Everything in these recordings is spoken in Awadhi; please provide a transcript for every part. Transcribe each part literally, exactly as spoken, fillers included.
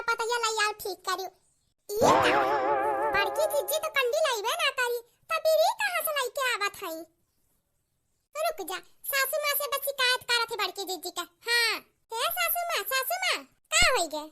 पतैया लाई आओ ठीक करियो। ई का? बड़की जिज्जी तो कंडी लाइबे ना करी, तब बीड़ी कहाँ से लाइके आवत हई? रुक जा, सासू माँ से बस शिकायत करत है बड़की जिज्जी का। हाँ, हे सासू माँ, सासू माँ, का होई गे?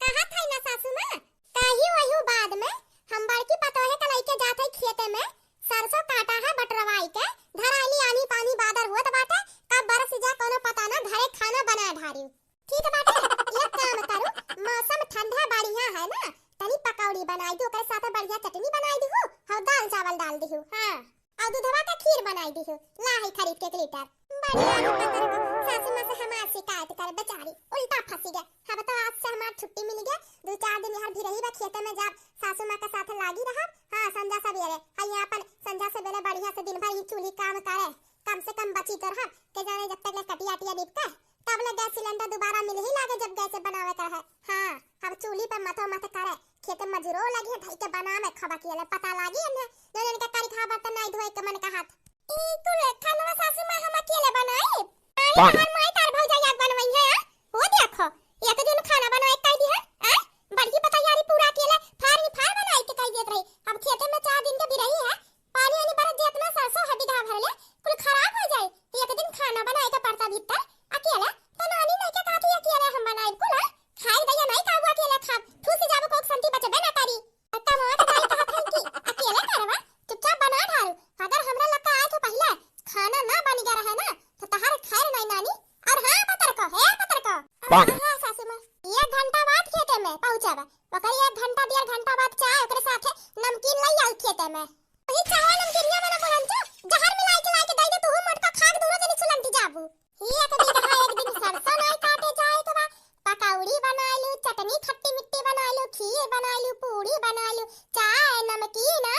कहत हई ना सासू माँ, कही वही बाद में हम बड़की पतोहे का लइके जात हई खेते में, सरसों काटा है बटरवाई के, धराइली आनी पानी बादर होत बाटे, कब बरस जा कोनो पता ना, घरे खाना बना ढारी। ठीक बाटे, एक काम करू, मौसम ठंडा बढ़िया है ना, तनी पकौड़ी बनाई दू, ओकरे साथ बढ़िया चटनी बनाई दू, और दाल चावल डाल दू। हाँ, और दूधवा का खीर बनाई दू, ला है खरीद के एक लीटर। बढ़िया है पतर को, सासू माँ से हमार शिकायत करे बेचारी, उल्टा फंसी गए। अब तो आज से हमार छुट्टी मिल गया, दो चार दिन यहाँ भी रही बा खेते में, जब सासू माँ के साथ लागी रहब। हाँ, संझा सवेरे, हाँ, यहाँ अपन संझा सवेरे बढ़िया से दिन भर ही चूल्ही काम करे, कम से कम बची तो रहब, के जाने जब तक ले कटिया अटिया निपटे, तब ले गैस सिलेंडर दोबारा मिल ही लागे, जब गैस से बनावे के रहे। हाँ, हम चूल्ही पे मथो मथ करे, खेते मजूरो लगी है, धई के बना में खबा किया ले, पता लागी अन्य, जो इनके करी खा बर्तन नहीं धोए के मन का हाथ। ई कुल खानवा सासू माँ हम अकेले बनाई? आई हमार माई तार भौजाई आग बनवई है, आ? हो देखो, एक दिन खाना बनवाए के कह दी है, आ? बड़की पतैयारी पूरा अकेले फार ही फार बनाए के कह देत रही। अब खेते में चार दिन के बिरही है, पानी आनी बरत जे इतना सरसों है बीघा भर ले, कुल खराब हो जाए। एक दिन खाना बनाए के पड़ता भीतर, अकेले, तो नानी नहीं के कहा कि अकेले हम बनाए कुल, आ? खाए दैया नहीं काबू अकेले खाब, ठूसी जाबो कोक संती बचबे ना करी। कमात जाई कहत है कि अकेले करवा, चुपचाप बना ढारू। अगर हमरा लक्का आए तो पहिले खाना ना बन गया रहे ना, तो तहार खैर नहीं नानी। और हाँ पतर को, हे पतर को। हाँ, हाँ, सासू माँ। एक घंटा बाद खेते में पहुँचब। ओकर एक घंटा, डेढ़ घंटा बाद चाय, ओकरे साथे नमकीन लई आई खेते में। वही चाय नमकीनिया में ना बोलन जो, जहर मिलाई के लाई के दई दे, तू मोटका खाक दूनो जनी सुलंटी जाबू। ही एक दिन, हाँ, एक दिन सरसों नाई काटे जाए के बा, पकौड़ी बनाए लू, चटनी खट्टी मिट्टी बनाए लू, खीर बनाए लू, पूड़ी बनाए लू, चाय, नमकीन, आ?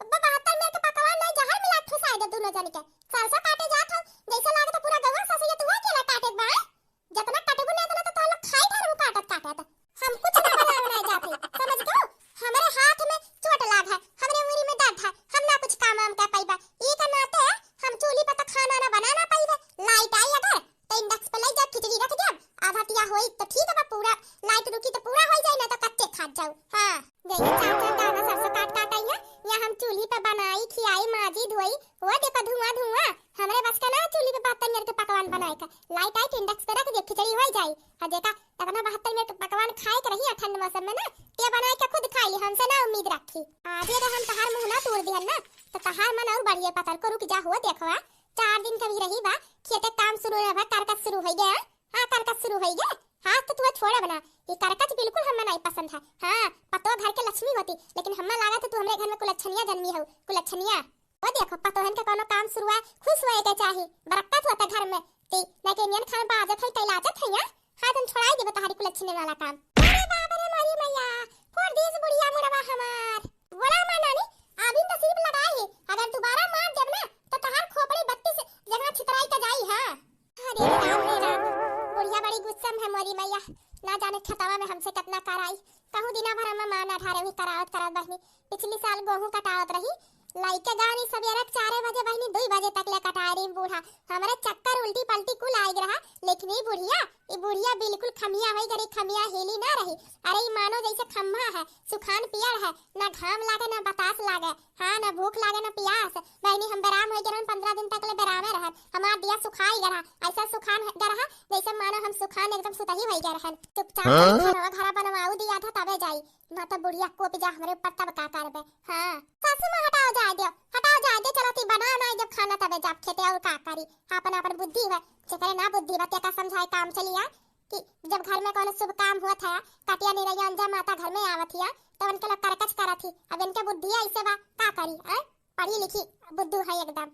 अब बहत्तर में के पकवान नाई, जहर मिला ठुसाए दे दूनो जन के। सरसों काटे जात हो, जैसे लागत पूरा गौवा ससुया तू अकेला काटे बा, आ? जतना काटे गुने तना तो तोहर लोग खाई ठार वो काटत काटत। हम कुछ ना बनावे ना जाते, समझ गो? हमरे हाथ में चोट लाग है, हमरे उंगली में दर्द है, हम ना कुछ काम वाम कर पाइबा। ई के नाते हम चूल्ही पर तो खाना ना बना ना पाइबे। लाइट आई अगर तो इंडक्स पे ले जा, खिचड़ी रख दे, आधा तिया होई तो ठीक है, पूरा लाइट रुकी तो पूरा हो जाई, ना तो कच्चे खा जाऊ। हाँ, गई चार चार दाना सरसों काट काट आई है, या हम चूल्ही पे बनाई, खियाई, माजी, धोई, वो देखो धुआं धुआं। हमरे बस का ना चूल्ही पे बात तनियर के पकवान बनाए का, लाइट आई तो इंडक्स पे रख दे, खिचड़ी हो जाई। आ देखा इतना बहत्तर मिनट पकवान खाए के रही है ठंड मौसम में ना, ते बनाए के खुद खाई, हमसे ना उम्मीद रखी। आज ये हम तहार मुंह ना तोड़ दिहन ना, तो तहार मन और बढ़िए पतर को। रुक जा हो, देखो, आ, चार दिन कभी रही बा, खेते काम शुरू है बा, करकट शुरू हो गया। हाँ, करकट शुरू हो गया। हाँ, तो तू छोड़ बना, ये करकट बिल्कुल हमें नहीं पसंद है। हाँ, पतो घर के लक्ष्मी होती, लेकिन हमें लागत है तू हमरे घर में कुलच्छनिया जन्मी हो, कुलच्छनिया। वो देखो, पतोहन के कोनो काम शुरू है, खुश होए के चाही, बरकत होता घर में। ती, लेकिन यन खान बाजत है, कैलाजत है, यहाँ? हाँ, तुम छोड़ाई देबे तहारी कुलच्छिने वाला काम। अरे बाप रे, मारी मैया, फोड़ दीस बुढ़िया मुड़वा हमार। बोला माँ नानी, अभी तो सिर्फ लगाई है, अगर दोबारा मार देब ना, तो तहार खोपड़ी बत्तीस जगह छितराई के जाई, हाँ। अरे राम रे राम, बुढ़िया बड़ी गुस्सा में है मोरी मैया, ना जाने खेतवा में हमसे कितना कराई, कहूँ दिना भर हम मार ना ढारे हुई करावत करावत बहनी। पिछली साल गेहूं कटावत रही, लइके गानी सबेरे चारे बजे बहनी दुई बजे तक ले कटाए रही बूढ़ा। हमरे चक्कर उल्टी पलटी कुल आइग रहा, लेकिन ई बुढ़िया, ई बुढ़िया बिल्कुल खमिया होई गरी, खमिया हिली ना रही। अरे ई मानो जैसे खम्हा है, सुखान पियर है, ना घाम लागे ना बतास लागे, हाँ ना भूख लागे ना पियास। बहनी हम बेराम होई गरहन, पन्द्रह दिन तक ले बेरामे रहन, हमार दिया सुखाई गरहा, ऐसा सुखान गरहा जैसे मानो हम सुखान एकदम सुतही होई गरहन। चुपचाप हाँ? खाना घरा बनवाऊ दिया था तबे जाई। ना तो बुढ़िया कोप जा हमरे ऊपर, तब का करबे? हाँ। सासू माँ, हटाओ जाए दियो, हटाओ जाए दियो, चलो ती बना ना जब खाना तबे जाब खेते, और का करी? आपन आपन बुद्धि है, जेकरे ना बुद्धि बा, तेका समझाए काम चली आ कि जब घर में कोनो शुभ काम होत है, कटिया निरैया अंजा माता घर में आवत हिया, तो उनके लोग करकच करत ही। अब इनके बुद्धि ऐसे बा, का करी? आय? पढ़ी लिखी बुद्धू है एकदम।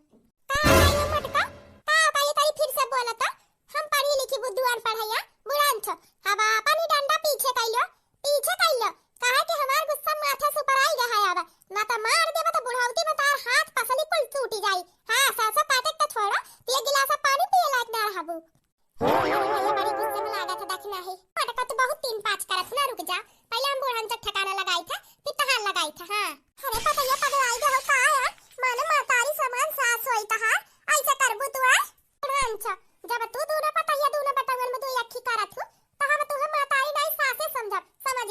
का भाई मटका? का भाई तारी फिर से बोलत? हम पढ़ी लिखी बुद्धू अनपढ़ है या? बुढ़ान छो। अब आपन ही डंडा पीछे कइलो, पीछे कइलो। काहे कि हमार गुस्सा माथे से ऊपर आई गया है अब। ना तो मार देबो तो बुढ़ौती में तार हाथ पसली कुल टूटी जाई। हाँ, सरसों काटे के तो छोड़ो, ते गिलास पानी पिए लायक ना रहबू। अरे भैया, बड़ी गुस्से में लागत है, दखना है। मटका तो बहुत तीन पाँच करत ना, रुक जा। पहले हम बूढ़न से ठिकाना लगाई था, फिर तहार लगाई था, हाँ। अरे पतैया पगलाई गए हो का यार? माने महतारी समान सास होई तहार, ऐसे करबू तू, हाँ? बूढ़न से, जब तू दोनों पतैया दोनों बटवन में दो अखी करत हो, तो हम तुहे महतारी नहीं सासे समझब, समझ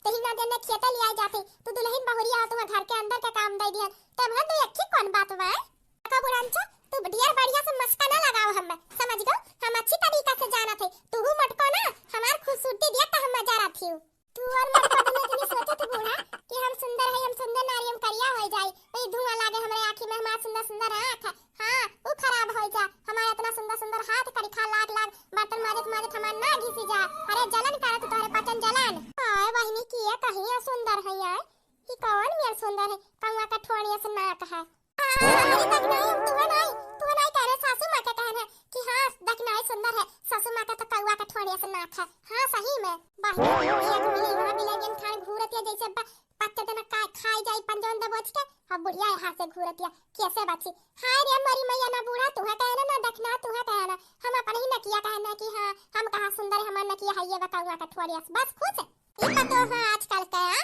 तही ना देने खेते लियाए जाते, तू दुलहिन बहुरिया हो, तुहा घर के अंदर के काम दइ दिहन, तब हम तू एक ही कौन बात बा? देखो बुढ़ांचो, तू ढेर बढ़िया से मस्का ना लगाओ हमें, समझ गो? हम अच्छी तरीका से जानत है, तू हूँ मटको ना, हमार खूबसूरती देख के हम मजा रखी हूँ। तू और मटको दुनो जनी सोचत बूढ़ा कि हम सुंदर है, हम सुंदर नारी, हम करिया हो जाई, वही धुआं लागे हमरे आँखी में, हमार सुंदर सुंदर आँख है, हाँ, उ खराब हो जा, हमार इतना सुंदर सुंदर हाथ करिखा लाग लाग, बर्तन माजत माजत हमार ना घिसी जा, अरे जलन करत तोहरे पचन जलन। आए बहिनी किया कहिया सुंदर है यार, ई कौन मेर सुंदर है, कौआ का ठोड़िया से नाक है। हाँ, अरे दखिनाई, तुहे नाई, तुहे नाई कह रहे, सासू माँ के कहना है कि हाँ, दखिनाई सुंदर है, सासू माँ का तो कौआ का ठोड़िया से नाक है। हाँ, सही में। बहिनी, एक मिली वहाँ बिलैनियन खान घूरत है, जैसे ब-, पत्ते तना का खाई जाई पंजौन दबोच के, अब बुढ़िया यहाँ से घूरत है, कैसे बची? हाय रे मरी मैया, ना बूढ़ा तुहे कहना, ना दखिना तुहे कहना, हम अपन ही नकिया कहना कि हाँ, हम कहाँ सुंदर है, हमार नकिया है ये बा कौआ का ठोड़िया से, बस खुश। ई पतोह आजकल के, आ?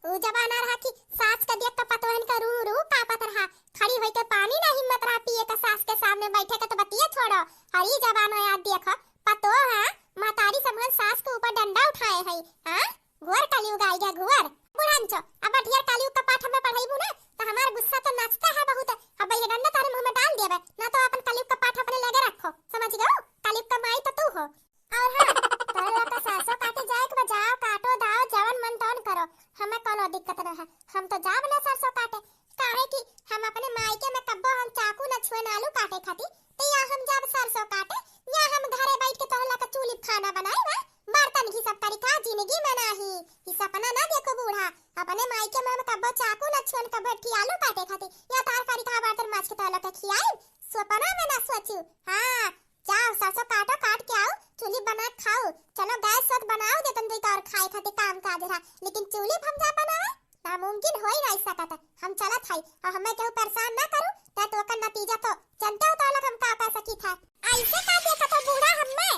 ऊ जमाना रहा कि सास के देख के पतोहन के रूह रूह कांपत रहा, खड़ी होई के पानी ना हिम्मत रहा पिए के, सास के सामने बैठे के तो बतिये छोड़ो। और ई जमाना याद देखो, पतोह है, महतारी समहन सास के ऊपर डंडा उठाए है, हाँ? घोर कलयुग आई गया, घोर। बुढ़ांचो, अब ढेर कलयुग का पाठ हमें पढ़ाईबू ना, तो हमार गुस्सा तो नाचता है बहुत। अब ये डंडा तारे मुंह में डाल देबे, ना तो अपन कलयुग का पाठ अपने लगे रखो, समझ गयो? कलयुग का माई तो तू हो। और हाँ, तोहरे लोग का सरसों काटे जाए के बा, जाओ, काटो, दाओ, जवन मन तवन करो, हमें कोनो दिक्कत ना है। हम तो जाब ना सरसों काटे, काहे कि हम अपने मायके में कब्बो हम चाकू न छुए ना आलू काटे खातिर, तो या हम जाब सरसों काटे, या हम घरे बैठ के तोहरे लोग का चूल्ही पे खाना बनाई बा, बर्तन घिसब करी का जिंदगी में नाही। ई सपना ना देखो बूढ़ा, अपने मायके में हम कब्बो चाकू न छुएन, कब्बो एक ठी आलू काटे खातिर, या तार करी का बर्तन माज के तोहरे लोग का खियाई, सपना में ना सोचू। हाँ, जाओ, सरसों काटो, काट के आओ, चूल्ही बना के खाओ। चलो, गैस वत बनाओ, दे तन दुई और खाए खातिर काम काज रहा, लेकिन चूल्ही पर हम जा बनावे, नामुमकिन हो ही नहीं सकत। हम चलत हई, और हमें केहू परेशान ना करू, नहीं तो ओकर नतीजा तो जानते हो, तो अलग हम का कर सकी था। ऐसे का देखत हो बूढ़ा हमें,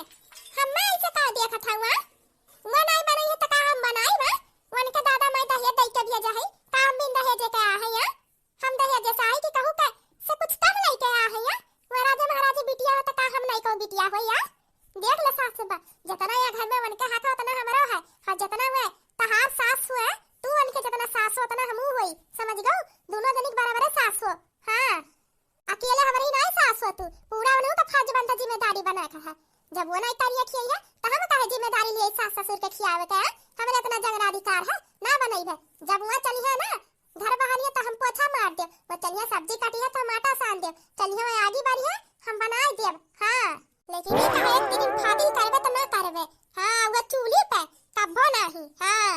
हमें ऐसे का देखत हो, हाँ? वो नहीं बनाई है तो का हम बनाई बा? उनके दादा माई दहेज दे के भेजा है, का हम बिन दहेज के आ है यहाँ? हम दहेज जैसा है कि कहू के से कुछ कम लेके आ है या? वो राजा महाराज बिटिया हो तो का हम नहीं कहू बिटिया हो या? देख ले सास बा, जितना या घर में उनके हाथ है उतना हमरो है, और जितना वो तहार सास हुए, तू उनके जितना सास हो उतना हमू होई, समझ गऊ? दोनों जनी के बराबर सास हो। हाँ, अकेले हमरे ही नहीं सास हो तू, पूरा उन्हों का फर्ज बनता जिम्मेदारी बना के है। जब वो नहीं करिए खिए है तो हम काहे जिम्मेदारी लिए सास ससुर के खियावे के है? हमें इतना जंगला अधिकार है ना बनई है। जब वो चली है ना घर बहारिया तो हम पोछा मार देब, वो चलिया सब्जी काटी है तो हम आटा सान देब, चलिया वो आगी बारी है हम बनाए देब। हाँ, लेकिन ये कहे एक दिन फादी करबे तो ना करबे। हाँ, वो चूल्ही पे कब्बो नाही। हाँ,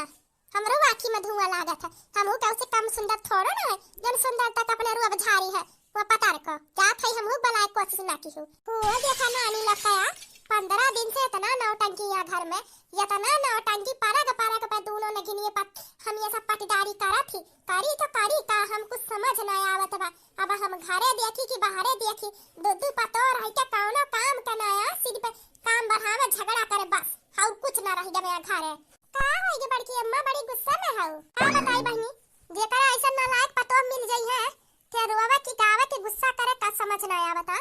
हमरो आँखी में धुआं लागत है, हमहू केहू से कम सुंदर थोड़ो ना है, जन सुंदर तक अपने रूप झारी है। वो पता रखो, जात है हमहू बनाए कोशिश ना की हूँ। वो देखा नानी लखया, पंद्रह दिन से इतना नौटंकी है घर में, इतना नौटंकी परग परग पे दोनों नगिनिये पत-, हम ये सब पटीदारी करत ही, करी तो करी का, हम कुछ समझ ना आवत बा। अब हम घरे देखी कि बाहरे देखी, दू दू पतोह रह के कौनो काम के ना आ, सिर पे काम बढ़ावे, झगड़ा करे, बस, और कुछ ना रह गया घरे। का होई गे बड़की अम्मा, बड़ी गुस्सा में हऊ? का बताई बहिनी, जेकरा ऐसा नालायक पतोह मिल जाई है, के रोवे की गावे की गुस्सा करे का समझ ना आवत आ।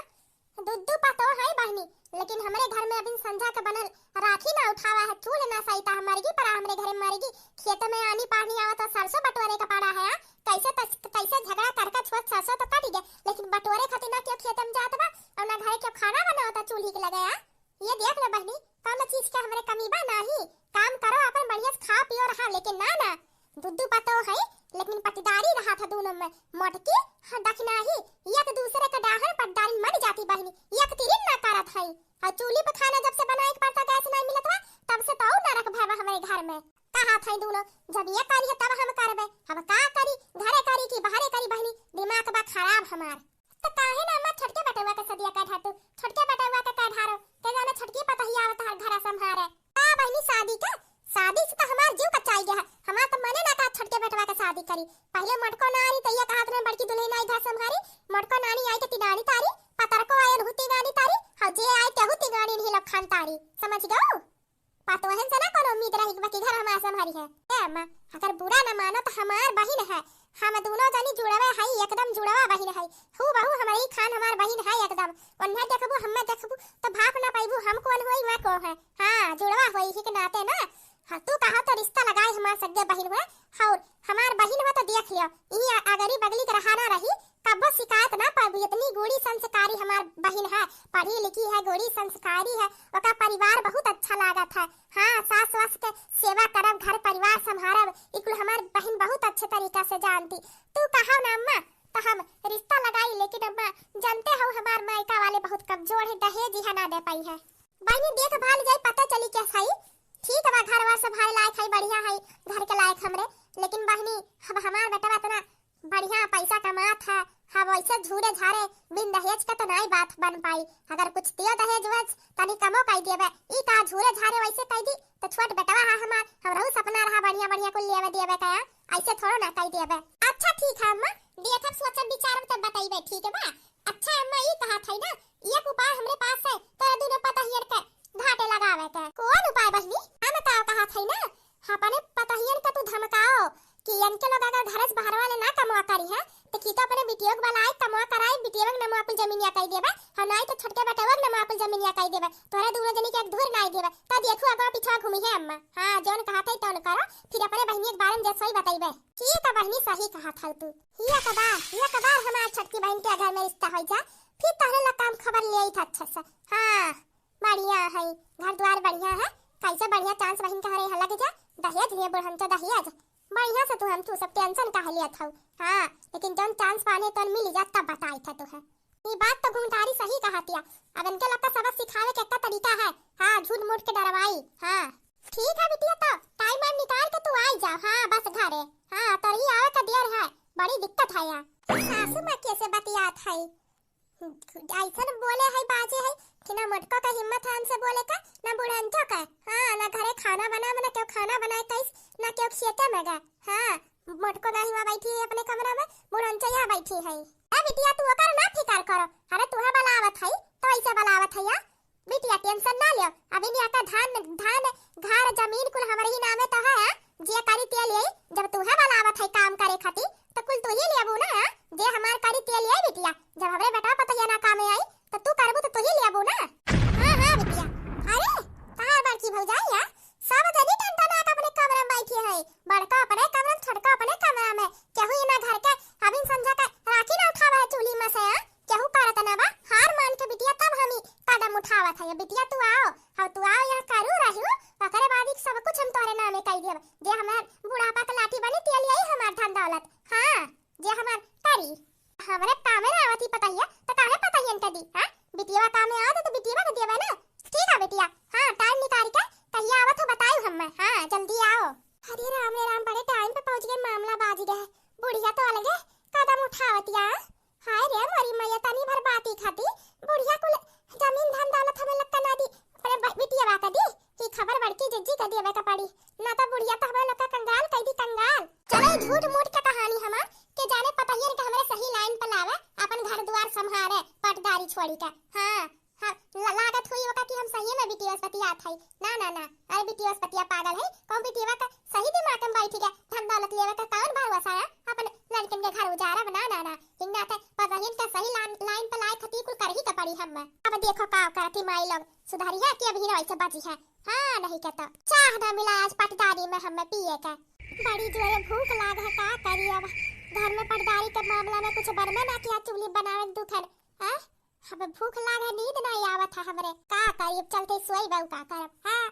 दुद्दू पतोह है बहिनी, लेकिन हमरे घर में अभी संझा के बनल राखी ना उठावा है, चूल्ह ना सहिता है, मरगी पड़ा हमरे घरे मरगी। खेत में आनी पानी आवत तो सरसों बटोरे का पड़ा है, आ? कैसे तस-, कैसे झगड़ा करके छोट सरसों तो कट गए, लेकिन बटोरे खातिर ना क्यों खेत में जात बा और ना घरे क्यों खाना बनावता चूल्ही के लगे, आ? ये देख ले बहिनी, कौनो चीज के हमरे कमी बा नाही, काम करो अपन बढ़िया से खाओ पियो रहा, लेकिन ना ना, दुद्दू पतोह है, लेकिन पटीदारी रहा था दोनों में, मोटकी हाँ दखिनाही, एक दूसरे के डाहर पटदारी मन जाती बहिनी, एक तिरिन ना करत है। और चूल्ही पे खाना जब से बनाए के पड़ता, गैस नहीं मिलत बा, तब से तो और नरक भय बा हमरे घर में। कहा था दोनों, जब ये करी है तब हम करबे, हम का करी, घरे करी कि बाहरे करी बहिनी, दिमाग बा खराब हमार। तो काहे ना अम्मा छोटके बटुआ के सदिया का ढाटू, छोटके बटुआ के का ढारो, के जाने छोटकी पतहिया आवत हर घरा संभारे। का बहिनी शादी के? शादी से तो हमार जीव कचाई गया है, हमार तो मने ना का छोटके बेटवा के शादी करी। पहले मोटको ना आई तो ये कहत रहे बड़की दुल्हन आई घर संभारी, मोटको नानी आई तो तिगानी तारी, पतरको आयल हु तिगानी तारी, और जे आई तेहू तिगानी नहीं लोग खान तारी, समझ गऊ? पतोहन से ना कोनो उम्मीद रही कि घर हमार संभारी है। ए अम्मा, अगर बुरा न मानो तो हमार बहिन है, हम दोनों जनी जुड़वे हई, एकदम जुड़वा बहिन हई, हूबहू हमरे ही खान हमार बहिन है एकदम। ओन्हे देखबू, हम्मे देखबू तो भाप ना पाइबू, हम कौन होई, वह को है। हाँ, जुड़वा होई ही के नाते ना, हाँ, तू कहा तो रिश्ता लगाए हमार सगे बहिन हुआ, और हमार बहिन हुआ तो देख लियो, ई अगरी बगली के रहा ना रही, कब्बो शिकायत ना पाबू, इतनी गोरी संस्कारी हमार बहिन है, पढ़ी लिखी है, गोरी संस्कारी है, ओका परिवार बहुत अच्छा लागत है। हाँ, सास वास के सेवा करब, घर परिवार संभारब, ई कुल हमार बहिन बहुत अच्छे तरीका से जानती। तू कहो ना अम्मा, तो हम रिश्ता लगाई, लेकिन अम्मा जानते हो हमार मायका वाले बहुत कमजोर है, दहेज इहा ना दे पाई है। बहिनी देख भाल जाई, पता चली क्या सही। ठीक बा, घर वर संभारे लायक है, बढ़िया है घर के लायक हमरे, लेकिन बहिनी अब हमार बेटवा इतना बढ़िया पैसा कमात है, हम वैसे झूरे झारे बिन दहेज के तो नाई बात बन पाई। अगर कुछ दियो दहेज वेज तनी कमो कई देबे, ई का झूरे झारे वैसे कई दी तो छोट बेटवा है हमार, हमरहू सपना रहा बढ़िया बढ़िया कुल लेवे देवे का, ऐसे थोड़ो ना कई देबे। अच्छा ठीक है अम्मा, देखब सोचब विचारब तब बतइबे, ठीक है बा। अच्छा अम्मा, ई कहत हई ना, एक उपाय हमरे पास है, तोरा दुनो पतहियन के घाटे लगावे के। कौन उपाय बहिनी? हम का कहत हई ना, अपने पतहियन के तू धमकाओ कि इनके लोग अगर घर से बाहर वाले ना कमवा करी है, तो की तो अपने बिटियो के बलाए, कमवा कराए, बिटियो के नमवा कुल जमीनिया कई देबे, हम नाई तो छोटके बेटवा के नमवा कुल जमीनिया कई देबे, तोहरे दुनो जनी के एक धूर नाई देबे, तो देखू अगवा पिछवा घूमी है अम्मा। हाँ, जौन कहत हई तौन करो, फिर अपने बहिनी के बारे में जसोई बतइबे। ठीक है बहिनी, सही कहत हऊ तू। एक बार, एक बार हमार छोटकी बहिन के घर में रिश्ता हो जा, फिर तोहरे ला काम खबर ले आई था अच्छे से। हाँ, बढ़िया है, घर द्वार बढ़िया है, कैसे बढ़िया चांस बहिन के हरे यहाँ लग जा, दहेज लिए बुढ़न तो दहेज। बढ़िया से तू हम तू सब टेंशन काहे लिया था। हाँ, लेकिन जौन चांस पाने तौन मिल जा तब बताई था तू है। ये बात तो घुमटारी सही कहतिया, अब इनके लता सबक सिखावे के का तरीका है। हाँ, झूठ मूठ के डरवाई। हाँ, ठीक है बिटिया, तो टाइम वाइम निकाल के तू आई जा। हाँ, बस घरे। हाँ, तोरी आवे का देर है, बड़ी दिक्कत है यहाँ। सासू माँ कैसे बतियात है, ऐसन बोले है, बाजे है कि ना मोटको का हिम्मत है हमसे बोले का, ना बुढ़ंचो का। हाँ, ना घरे खाना बनावे, ना केहू खाना बनाए कैस, ना केहू खेते में गए। हाँ, मोटको ना हिवा बैठी है अपने कमरा में, बुढ़ंचो यहाँ बैठी है। ए बिटिया, तू ओकर ना फिकर करो, अरे तुहे बलावत है तो ऐसे बलावत है या? बिटिया टेंशन ना लियो, अभी नहीं आता धान, धान, घर, जमीन कुल हमरे ही नामे तो है, हाँ? जे करी ते लिए, जब तुहे बलावत है काम करे खातिर, तो कुल तू ही लेबू ना, हाँ? जे हमार करी ते लिए बिटिया, जब हमरे बेटवा पतोहिया ना कामे आई, तो तू करबू तो तू ही लेबू ना। हाँ, हाँ बिटिया। अरे, कहाँ बड़की भौजाई है? सब जनी टनटना के अपने कमरा में बैठी है, बड़का अपने कमरा में, छोटका अपने कमरा में, केहू इना घर के अभी संझा के राखी ना उठावे है चूल्ही में से, हाँ? केहू करत ना बा, हार मान के बिटिया तब हम ई कदम उठावत है। बिटिया तू आओ, हाँ तू आओ, यहाँ करू रहू, ओकरे बाद ई सब कुछ हम तोहरे नामे कई देब। जे हमार बुढ़ापा के लाठी बनी, ते लिए हमार धन दौलत। हाँ, जे हमार करी। हमरे कामे ना आवत ही पतहिया, तो काहे पतहियन के दी, हाँ? बिटिया कामे आवत है तो बिटिया के देबे ना। ठीक है बिटिया, हाँ टाइम निकाल के कहिया आवत हो बतायू हमें, हाँ जल्दी आओ। अरे राम रे राम, बड़े टाइम पे पहुँच गए, मामला बाज गए। बुढ़िया तो अलगे कदम उठावतिया। हाय रे मोरी मैया, तनी भर बाती खाती बुढ़िया कुल जमीन धन दौलत हमें लोग का ना दी, अपने ब-, बिटिया बा का दी। ई खबर बड़की जिज्जी का देवे का पड़ी, ना तो बुढ़िया तो हमें लोग का कंगाल कई दी, कंगाल। चलो ई झूठ मूठ का कहानी हमार के जाने पतहियन के हमरे सही लाइन पर लावे, अपन घर द्वार संभारे, पटदारी छोड़ी के। हाँ, हाँ, ल-, लागत हुई ओका कि हम सही में बिटिया से बतियात हई। ना, ना, ना, अरे बिटिया से बतिया पागल है, कौन बिटिया का सही दिमाग में बैठ गया, धन दौलत लेवे का कौन भरोसा है, अपन लड़कन के घर उजारब, ना, ना, ना, हिंगा के पतहियन के सही लाइन, लाइन पे लाए खातिर कुल करही के पड़ी हमें। अब देखो का करती माई लोग, सुधरिया कि अभी ना ऐसे बची है। हाँ, नहीं के तो चाह ना मिला आज पटदारी में हमें पिए के। बड़ी जोरे भूख लाग है, का करी अब, घर में पटदारी के मामला में कुछ बनबे ना किया, चूल्ही बनावे दुखन, हैं? अब भूख लाग है, नींद नहीं आवत है हमरे, का करी, अब चलते सोई बहू, का करब? हाँ,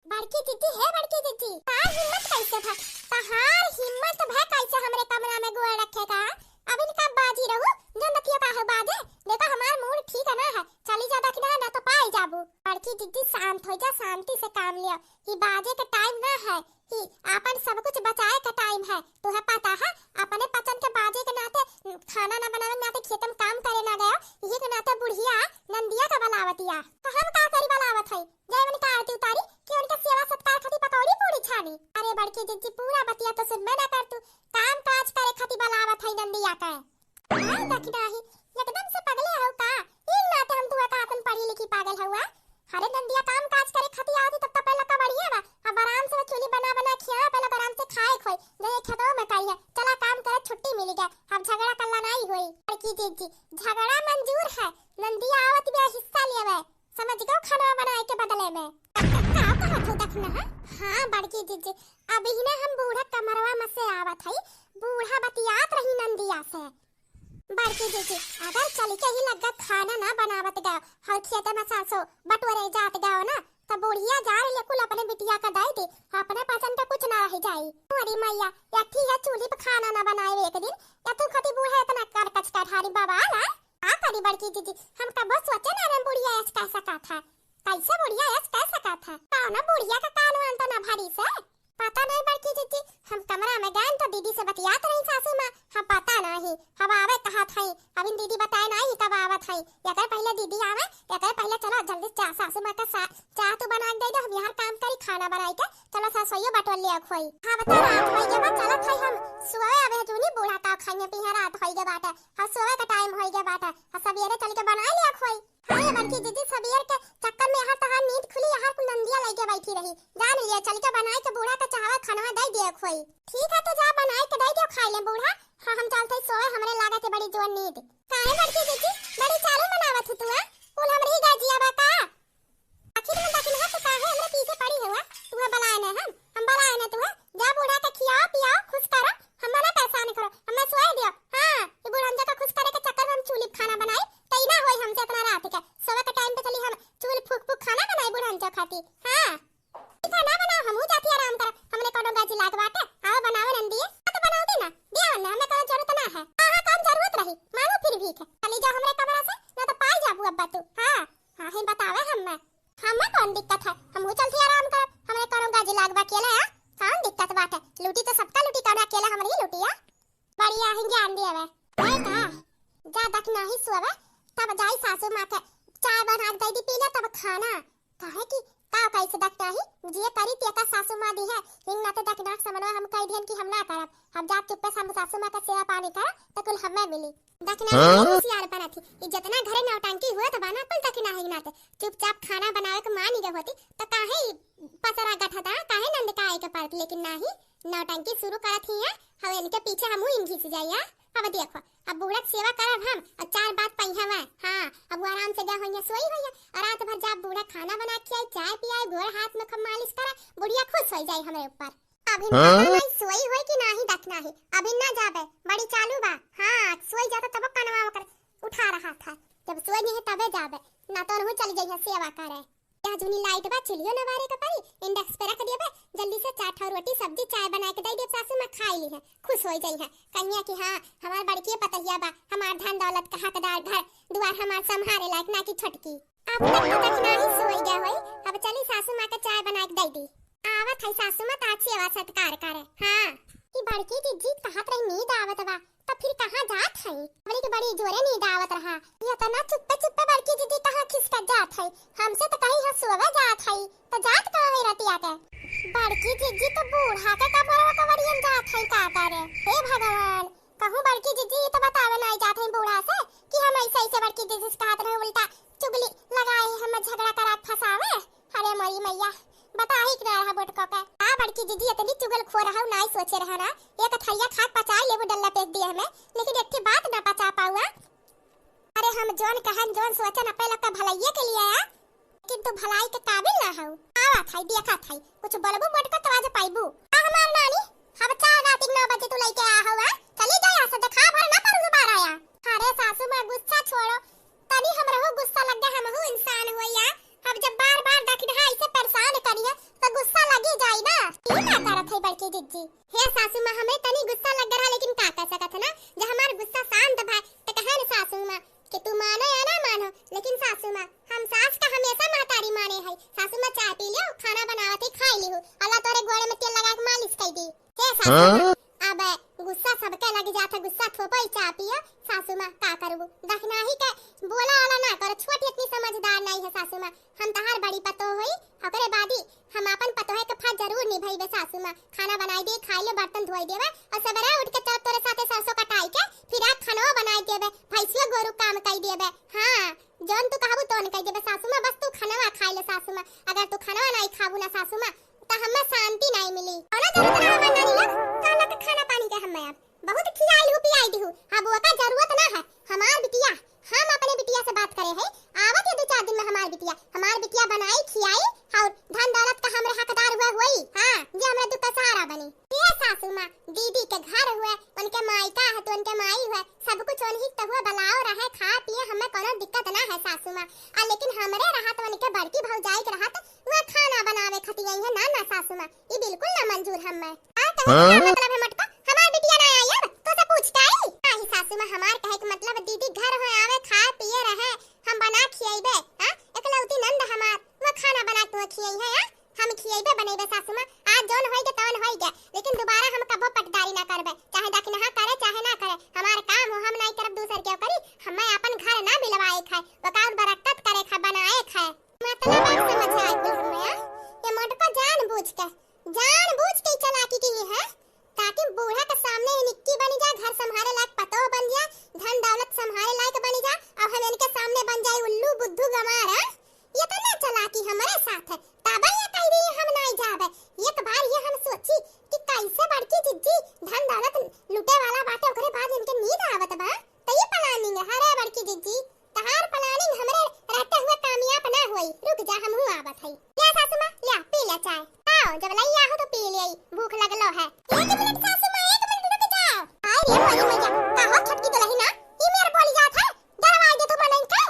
बड़की जिज्जी, हे बड़की जिज्जी, तहार हिम्मत कैसे भा, तहार हिम्मत भा कैसे हमरे कमरा में गोड़ रखे का? अब इनका बाजी रहू, जन दखियो का हो बाजे, देखो हमार मूड ठीक ना है, चली जा दखिना ना तो पाई जाबू। बड़की जिज्जी शांत हो जा, शांति से काम लियो, ई बाजे के टाइम ना है, ही आपन सब कुछ बचाए के टाइम है। तुहे पता है, अपने पचन के बाजे के नाते, खाना ना बनावे के नाते, खेत में काम करे ना गया, यही के नाते बुढ़िया नंदिया का बलावतिया। तो हम का करी बलावत है? जाए उनका आरती उतारी कि उनके सेवा सत्कार खातिर पकौड़ी पूरी छानी। अरे बड़की जिज्जी, पूरा बतिया तो सुनबे ना कर तू, काम काज करे खातिर बलावत है नंदिया का। हाँ, दखिनाही, एकदम से पगले हो का? ई नाते हम तुहा कहतन पढ़ी लिखी पागल हउआ। अरे नंदिया काम काज करे खातिर आवती तब तो पहले का बढ़िया बा। अब आराम से वो चूल्ही बना बना खिया, पहले आराम से खाए खोई। जइहे खेतवा में कही है, चला काम करे छुट्टी मिली गया। अब झगड़ा कल्ला नाई होई। बड़की जिज्जी, झगड़ा मंजूर है। नंदिया आवत बे हिस्सा लेवे। समझ गयो, खाना बनाए के बदले में। का कहत हो दखना, हाँ? हाँ, बड़की जिज्जी, अबहिने हम बूढ़ा कमरवा में से आवत हई, बूढ़ा बतियात रही नंदिया से। बड़की जिज्जी, अगर चली के ही लग्गा खाना ना बनावत गयो, हर खेते में सरसों बटोरे जात गयो ना, त बुढ़िया जान ले कुल अपने बिटिया का दई दी, अपने पसंद का कुछ ना रह जाई। अरे मैया, यथी है चूल्ही पे खाना ना बनाए एक दिन, या तू खती बूढ़ा इतना करकच कठारी बवाल है? का करी बड़की जिज्जी, हम कबो सोचे ना रहे बुढ़िया ऐस कह सका था। कैसे बुढ़िया ऐस कह सका था? कौनो बुढ़िया का कान वान तो ना भरी से? पता नहीं बड़की जिज्जी, हम कमरा में गए तो दीदी से बतियात रही सासू माँ, हम पता नहीं, हम आवे कहत हई, अभी दीदी बताए नहीं कब आवत हई, एकर पहले दीदी आवे, एकर पहले चलो जल्दी चा-, सासू माँ का सा-, चाह तू बना के दे दो, हम यहाँ काम करी खाना बनाई के, चलो सरसोइयो बटोर लिया खोई। हाँ बता रात होई के बाद चलत हई हम सोए, अबे जूनी बूढ़ा का खाइए पीहे रात होई के बाटे, हम सोए का टाइम होई के बाटे, हम सवेरे चल के बना लिया खोई। हाँ ये बड़की जिज्जी, सबेर के चक्कर में यहाँ तहार नींद खुली, यहाँ कुल नंदिया लइके बैठी रही। जान लियो, चल के बनाए के बूढ़ा के चाहवा खानवा दे दियो खोई। ठीक है, तो जा बनाए के दे दियो खाई ले बूढ़ा। हाँ, हम चलते सोए, हमरे लागत है बड़ी जोर नींद। काहे बड़की जिज्जी, बड़ी चालू मनावत हो तू, हाँ? कुल हमरे ही गाजिया बा का? आखिर में दखिनहा तो काहे हमरे पीछे पड़ी हुआ? तुम्हें बुलाए न हम, हम बुलाए न तुम्हें। जा बूढ़ा के खियाओ, पियाओ, खुश करो, हमें ना परेशान करो, हमें सोए दियो। हाँ, ये बुढ़ंजा का खुश करे के चक्कर में हम चूल्ही पे खाना बनाई, तो ई ना होई हमसे इतना रात के। सोवे के टाइम पे चली हम चूल्ही फूक फूक खाना बनाई बुढ़ंजा खाती। हाँ, ठीक है, ना बनाओ, हमहू जाती आराम करब, हमरे कोनो गाजी लाग बाटे, आओ बनाओ नंदी। हाँ, तो बनाओ दे ना, दिया ना, हमें कोनो जरूरत ना है। हाँ, हाँ, कौन जरूरत रही, मांगू फिर भीख। चली जाओ हमरे कमरा से, ना तो पाई जाबू अब्बा तू। हाँ, हाँ, ही बतावे हमें। हमें कौन दिक्कत है, हमहू चलती आराम करब। हमरे कौनो गाजी लाग बा अकेले, हाँ? कौन दिक्कत बाटे? लूटी तो सबका लूटी, कौन अकेले हमरे ही लूटी, हाँ? बढ़िया ही ज्ञान दिए बे। ओए का? जा दखिनहा सोवे, तब जाई सासू माँ के चाय बना के दे दी, पी ले तब खाना। काहे कि का कैसे दखिनहा, जे करी ते का सासू माँ दी है, हिंग नाते दखिनहा समनवा हम कह दिहन कि हम ना करब। हम जाब चुप्पे से हम सासू माँ के सेवा पानी करब, तो कुल हमें मिली। दखिनहा हाँ? होशियार बनत ही, ई जितना घरे नौटंकी होत बा ना, कुल दखिनहा ही नाते। चुपचाप खाना बनावे के मान गए होती, तो काहे ई पसरा गठदा, काहे नंद का आए के पड़त, लेकिन नाही, नौटंकी शुरू करत ही है, अब इनके पीछे हमहू इन घिस जाई, हाँ? अब देखो, अब बूढ़ा के सेवा करब हम, और चार बात पहिया में, हाँ, अब वो आराम से गए होइया, सोई होइया, और रात भर जाब बूढ़ा खाना बना के आई, चाय पियाई, गोड़ हाथ में खूब मालिश करा, बुढ़िया खुश हो जाई हमरे ऊपर। अभी हाँ? पता नहीं सोई होई कि नाही दखिनहा, अभी ना जाबे, बड़ी चालू बा। हाँ, सोई जाता तब कनवा ओकर उठा रहा था, जब सोई नहीं तबे जाबे, ना तो उनहू चली जाइए सेवा करे। यह जूनी लाइट बा, चूल्हियो ना बारे के पड़ी, इंडक्स पे रख देबे, जल्दी से चार ठो रोटी, सब्जी, चाय बना के दे देब सासू माँ, खाई ली है, खुश हो जाई है, कहिया कि हाँ, हमार बड़की पतहिया बा, हमार धन दौलत का हकदार, घर दुआर हमार संभारे लायक, ना कि छोटकी। अब तक तो दखिनहा ही सोई गए होई। अब चली सासू माँ के चाय बना के दे दी। आवत है सासू माँ, ता सेवा सत्कार करे। हाँ। ई बड़की जिज्जी कहत रही नींद आवत बा, तो फिर कहाँ जात है? बड़ी के बड़ी जोरे नींद आवत रहा। ये इतना चुप्पे चुप्पे बड़की जिज्जी कहाँ खिसकत जात है? हमसे तो कही है सोवे जात है, तो जात कहाँ है रतिया के? बड़की जिज्जी तो बूढ़ा के कमरवा कवरियन जात है का करे? हे भगवान, कहूँ बड़की जिज्जी, ई तो बतावे नाई जात है बूढ़ा से कि हम ऐसे, ऐसे बड़की जिज्जी से कहत रहे, उल्टा चुगली लगाए, हम झगड़ा करा के फंसावे। अरे मोरी मैया, बताही के ना रहा बोटको का। आ बड़की जिज्जी, इतनी चुगलखोर हऊ, नाई सोचे रहा ना, एक थैया खाक पचाई लेबू डल्ला पेट दिए हमें, लेकिन एक ठे बात ना पचा पाउआ। अरे हम जौन कहन, जौन सोचन, अपने लोग का भलाइये के लिए आ, लेकिन तू भलाई के काबिल ना हऊ। आवत है, देखत है, कुछ बोलबू मोटका तो आज पाइबू। आ हमार नानी, हम चार रात के नौ बजे तू लेके आ हऊ, आ? चली जा यहाँ से, देखा भर ना करू दोबारा या। अरे सासू माँ गुस्सा छोड़ो, तनी हमरहू गुस्सा लग गया, हमहू इंसान होई या। अब जब बार बार दखिनहा ऐसे परेशान करी है, तो गुस्सा लगी जाई ना। ई का करत है बड़की जिज्जी? हे सासू माँ, हमें तनी गुस्सा लग रहा, लेकिन का कर सकत है ना, जब हमार गुस्सा शांत भा, तो कहे न सासू माँ कि तू मानो या ना मानो, लेकिन सासू माँ, हम सास का हमेशा महतारी माने है। सासू माँ, चाय पी लियो, खाना बनावत ही खाई ली हूँ, अल्लाह तोरे गोड़े में तेल लगा के मालिश कर दी। हे सासू माँ, हाँ? अब गुस्सा सबके लग जात है, गुस्सा थोपो ही चाय पियो। सासू माँ, का करबू, दखिनही के बोला वाला ना करो, छोटी इतनी समझदार नहीं है सासू माँ। हम तहार बड़ी पतोह होई, ओकरे बादी हम आपन पतोहे के फर्ज जरूर निभइबे सासू माँ। खाना बनाई दे, खाई ले, बर्तन धोई देबे और सबेरे उठ के चल तोरे साथे सरसों कटाई के, फिर आज खानवा बनाई देबे, भैंसियो गोरू काम कई देबे। हाँ, जौन तू कहबू तौन कई देबे सासू माँ, बस तू खानवा खाई ले सासू माँ। अगर तू खानवा नहीं खाबू ना सासू माँ, त हमें शांति नहीं मिली। कौनो जरूरत ना हमार नानी लोग, कहला के खाना पानी के हमें अब बहुत खियाई लू, पियाई दिहू, अब ओका जरूरत ना है। हमार बिटिया, हम अपने बिटिया से बात करे है, आवत है दो चार दिन में हमार बिटिया, हमार बिटिया बनाई, खियाई और धन दौलत सासू माँ, दीदी के घर हुए, उनके मायका है तो उनके माई हुए, सब कुछ उन्हीं तो हुए, बलाओ रहे, खाए पिए, हमें कोनो दिक्कत ना है सासू माँ। आ लेकिन हमरे रहा तो उनके बड़की भौजाई के रहा तो वह खाना बनावे खतियाई है ना, ना सासू माँ, ये बिल्कुल ना मंजूर हमें। हाँ, कहे के का हाँ? मतलब है मोटको, हमार बिटिया ना आई अब, तो से पूछ के आई? नहीं सासू माँ, हमार कहे के मतलब दीदी घर हो आवे, खाए पिए रहे, हम बना खियाइबे, हाँ? एकलौती नंद हमार, वो खाना बना के खियाई है, हाँ? हम खियाइबे बनइबे सासू माँ, आज जौन होई गे तौन होई गे, लेकिन दोबारा हम कबो पटदारी ना करबे, चाहे दखिनहा करे चाहे ना करे, हमार काम हो, हम नाई करब दूसर केहू करी, हमें अपन घर ना बिलवाए खाए, ओका और बरक्कत करे खाए, बनाए खाए। मतलब अब समझ आए कुल हमें, हाँ? ये मोटको जान बूझ के, जान बूझ के ई चालाकी की है, ताकि बूढ़ा के सामने ही निक्की बनी जा, घर संभाले लायक पतोह बन जा, धन दौलत संभाले लायक बनी जा, और हम इनके सामने बन जाए उल्लू बुद्धू गंवार, हाँ? ये तो ना चालाकी हमारे साथ है, तब ये कह रही हम नाई जाबे। एक बार ये हम सोची कि कैसे बड़की जिज्जी धन दौलत लूटे वाला बाटे, ओकरे बाद इनके नींद आवत बा, तो ये प्लानिंग है रे बड़की जिज्जी। तहार प्लानिंग हमरे रहते हुए कामयाब ना होई। रुक जा, हमहू आवत हई। ले सासू माँ, ले पी ले चाय। आओ, जब लई आहो तो पी ले, भूख लगलो है। एक मिनट सासू माँ, एक मिनट रुक जाओ। हाय रे मोरी मैया, का हो छोटकी दुलहिना, ई मेर बोली जात है, डरवाई दे तू मनई के।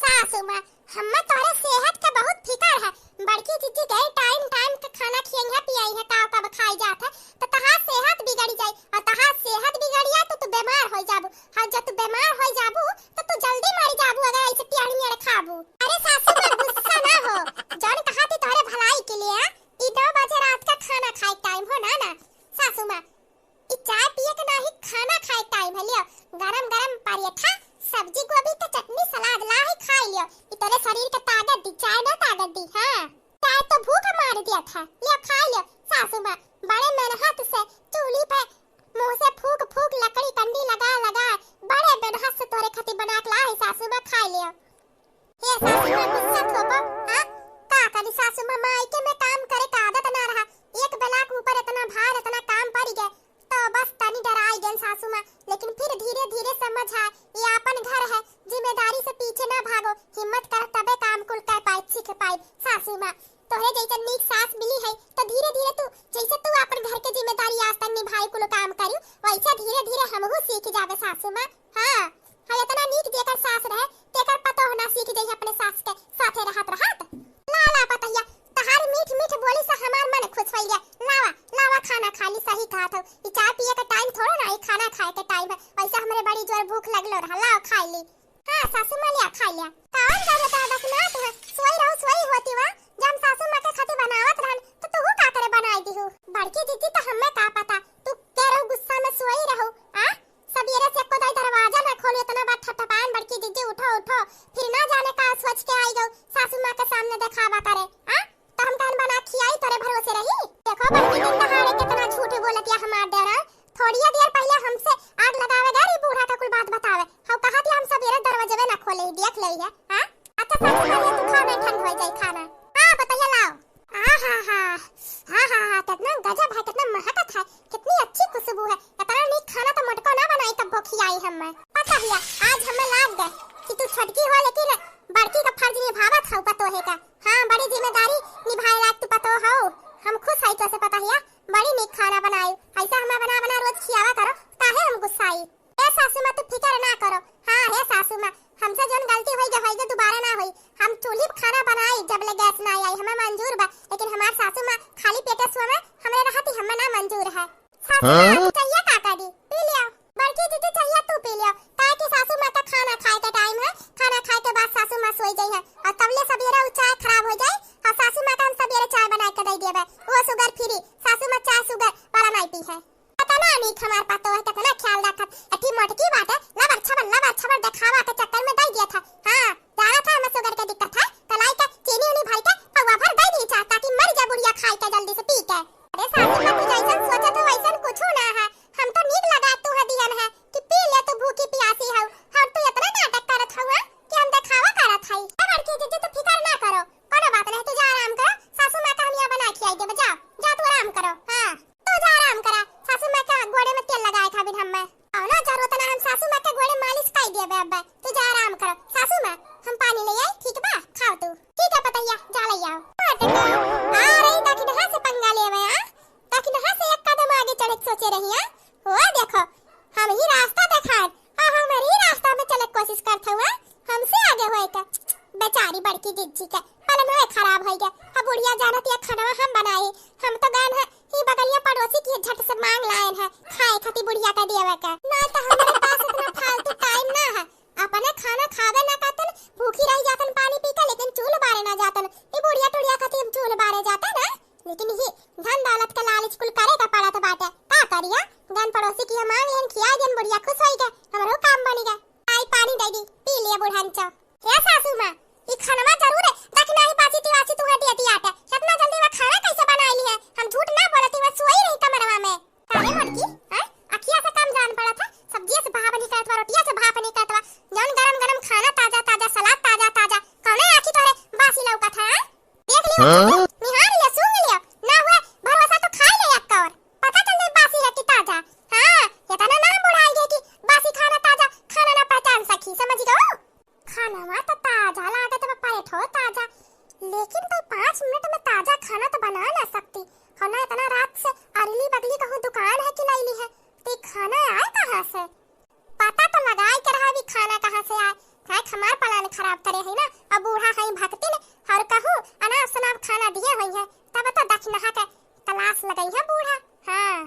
सासू माँ, हम्मे तोहरे सेहत के बहुत फिकर है। बड़की जिज्जी गई टाइम टाइम के खाना खियई है, पियई है, का कब खाई जात है, तो तहार सेहत बिगड़ी जाई, और तहार सेहत बिगड़ी जाई तो तू बीमार हो जाबू। हाँ, जब तू बीमार हो जाबू तो तू जल्दी मर जाबू अगर ऐसे टियाड़ी मेड़ खाबू। अरे सासू माँ गुस्सा ना हो, जौन कहा थी तोहरे भलाई के लिए, हाँ? ई नौ बजे रात का खाना खाए टाइम हो ना, ना सासू माँ, ई चाय पिए के नाही खाना खाए टाइम है, लियो गरम गरम परेठा, सब्जी गोभी के चटनी सलाद ला ही खाए लियो, ई तोरे शरीर के ताकत दी, चाय ना ताकत दी, हाँ। चाय तो भूख मार दिया था, लियो खाए लियो सासू माँ, बड़े मेहनत से चूल्ही पे मुँह से फूक फूक लकड़ी कंडी लगा लगा बड़े मेहनत से तोरे खातिर बना के ला है सासू माँ, खाए लियो। हे सासू माँ गुस्सा थोपो, हाँ? का करी सासू माँ, मायके में काम करे का आदत ना रहा, एक बेला के ऊपर इतना भार, इतना काम पड़ गए, तो बस तनी डराई गए सासू माँ, लेकिन फिर धीरे धीरे समझ आए, ये अपन घर है, जिम्मेदारी से पीछे ना भागो, हिम्मत कर तबे काम कुल कर पाए, सीख पाए सासू माँ। तोहरे जैसन नीक सास मिली है, तो धीरे धीरे तू, जैसे तू अपन घर के जिम्मेदारी आज तक निभाई कुल काम करी, वैसे धीरे धीरे हमहू सीख जाबे सासू माँ। हाँ, हाँ, इतना नीक जेकर सास रहे, तेकर पतोह ना सीख जाई अपने सास के साथे रहत रहत। ला, ला पतोहिया, तहार मीठ मीठ बोली से हमार मन खुश होई गया। लावा, लावा खाना खा ली, सही कहा थो। ई चाय पिए के टाइम थोड़ो ना, ई खाना खाए के टाइम है। वैसे हमरे बड़ी जोर भूख लगलो रहा, लाओ खाई ली। हाँ, सासू माँ लिया, खाई लिया। कौन जरूरत है बस ना तुम्हें, सोई रहो, सोई होती हुआ। जब हम सासू माँ के खातिर बनावत रहन, तो तू का करे बनाई दी हो? बड़की जिज्जी तो हमें का पता, तू के रहो गुस्सा में सोई रहो, आ? सबेरे से एको दाई दरवाजा ना खोली, इतना बार थपथपान, "बड़की जिज्जी उठो, उठो।" फिर ना जाने का सोच के आई गऊ, सासू माँ के सामने देखावा करे। आ? तो हम कहन बना खियाई, तोरे भरोसे रही? देखो बड़की जिज्जी, तहारे कितना झूठ बोलत या हमार देवरा। थोड़िया देर पहले हमसे आग लगावे गए रही, बूढ़ा का कुल बात बतावे। हम कहा थी हम सबेरे दरवाजे ना खोले, देख ले है। हाँ? अच्छा सासू माँ, तू खाना ठंड हो जाई, खाना। हाँ, बताइए, लाओ। आहा हा, हा हा हा, कितना गजब है, कितना महकत है, कितनी अच्छी खुशबू है। इतना नीक खाना तो मोटको ना बनाई, कब्बो खियाई हमें। पता हिया, आज हमें लाग गए कि तू छोटकी हो, लेकिन बड़की का फर्ज निभावत हऊ पतोहे का। हाँ, बड़ी जिम्मेदारी निभाए लायक तू पतोह हऊ। हम खुश हई तोसे पतोहिया, बड़ी नीक खाना बनाई। ऐसा हमें बना बना रोज खियावा करो, काहे हम गुस्साई? ए सासू माँ, तू फिकर ना करो। हाँ, हे सासू माँ, हमसे जौन गलती होई गई, होई गई, दोबारा ना होई। हम चूल्ही पे खाना बनाई, जब ले गैस ना आई, हमें मंजूर बा, लेकिन हमार सासू माँ खाली पेटे सोवे, हमरे रहती हमें ना मंजूर है। सासू माँ, हाँ? तू चाहिए का करी? पी लियो। बड़की दीदी चाहिए तू पी लियो, काहे कि सासू माँ का खाना खाए के टाइम है, खाना खाए के बाद सासू माँ सोई जाई है, और तबले सबेरे उ चाय खराब हो जाए, और सासू माँ का हम सबेरे चाय बना के दे देबे, वो शुगर फ्री, सासू माँ चाय शुगर वाला नहीं पी है। कितना नीक हमार पतोह है, कितना ख्याल रखत। अठी मोटकी बाटे, लबर छबर, लबर छबर देखावा के चक्कर में दई दिया था। हाँ, जाना था हमें शुगर के दिक्कत है, तो लाई के चीनी उनी भर के पौवा भर दई दी चाह, ताकि मर जा बुढ़िया खाई के जल्दी से पी के। अरे सासू माँ, तू जैसन सोचत हो वैसन कुछू ना है। हम तो नीक लगा तू है दियन है कि पी ले, तू भूखी पियासी हऊ, और तू इतना नाटक करत हऊ कि हम देखावा करत हई। ए बड़की जीजी, तू फिकर ना करो, कोनो बात नहीं, तू जा आराम करो, सासू माँ का हम यहाँ बना खियाई देबे, जा, जा तू आराम करो। हाँ। तू जा आराम करा, सासू माँ के गोड़े में तेल लगाए खाबिन हम्मे। कौनो जरूरत ना, हम सासू माँ के गोड़े मालिश कई देबे अब्बे। तू जा के रहिया। हो देखो, हम ही रास्ता देखाएन, आ हमरे ही रास्ता में चले के कोशिश करत हुआ, हमसे आगे होए के। बेचारी बड़की जिज्जी के पलनवे खराब होई गए। अब बुढ़िया जानत या खानवा हम बनाई, हम तो गएन है ही बगलिया पड़ोसी की झट से मांग लाएन है खाए खातिर बुढ़िया का देवे के। ना तो हमरे पास इतना फालतू टाइम ना है, अपने खाना खावे ना खातन, भूखी रह जातन पानी पी के, लेकिन चूल बारे ना जातन। ई बुढ़िया टुढ़िया खातिर हम चूल बारे जाते ना, लेकिन ही धन दौलत के लालच कुल करे का पड़त बाटे। का करिया, गएन पड़ोसी की हम मांग लेन, खिया देन, बुढ़िया खुश होई गए, हमरो काम बनी गए। आई पानी दे दी, पी लिया बुढ़ांचो। हे सासू माँ, ई खनवा जरूर है, दखिनाही बासी तिवासी तू हटिया टियाटे। इतना जल्दी वह खाना कैसे बनाई ली है? हम झूठ ना बोलती, वह सोई रही कमरवा में। अरे मोटकी, हैं? अखिया से कम जान पड़त है, सब्जिया से भाप निकलत बा, रोटिया से भाप निकलत बा, जौन गरम गरम खाना ताजा ताजा, सलाद ताजा ताजा, कौने आँखी तोहरे बासी लौकत है, हैं? देख लियो, हाँ? निहार लियो, सूंघ लियो, ना हुए भरोसा तो खाई ले एक कौर, पता चल जाए बासी है कि ताजा। हाँ, इतना नाम बुढ़ाई गए कि बासी खाना ताजा, खाना ना पहचान सकी, समझ गओ? खानवा तो ताजा लागत बा, परेठो ताजा, लेकिन तो पाँच मिनट में ताजा खाना तो बना ना सकती। हो ना, इतना रात से अगली बगली कहूँ दुकान है कि लैली है, तो ई खाना आए कहाँ से? पता तो लगाई के रहा भी खाना कहाँ से आए, काहे हमार प्लान खराब करे है ना। अब बूढ़ा है भक्तिन, और कहूँ अनाप शनाप खाना दिए हुई है, तब तो दखिनहा के तलाश लगई है बूढ़ा। हाँ।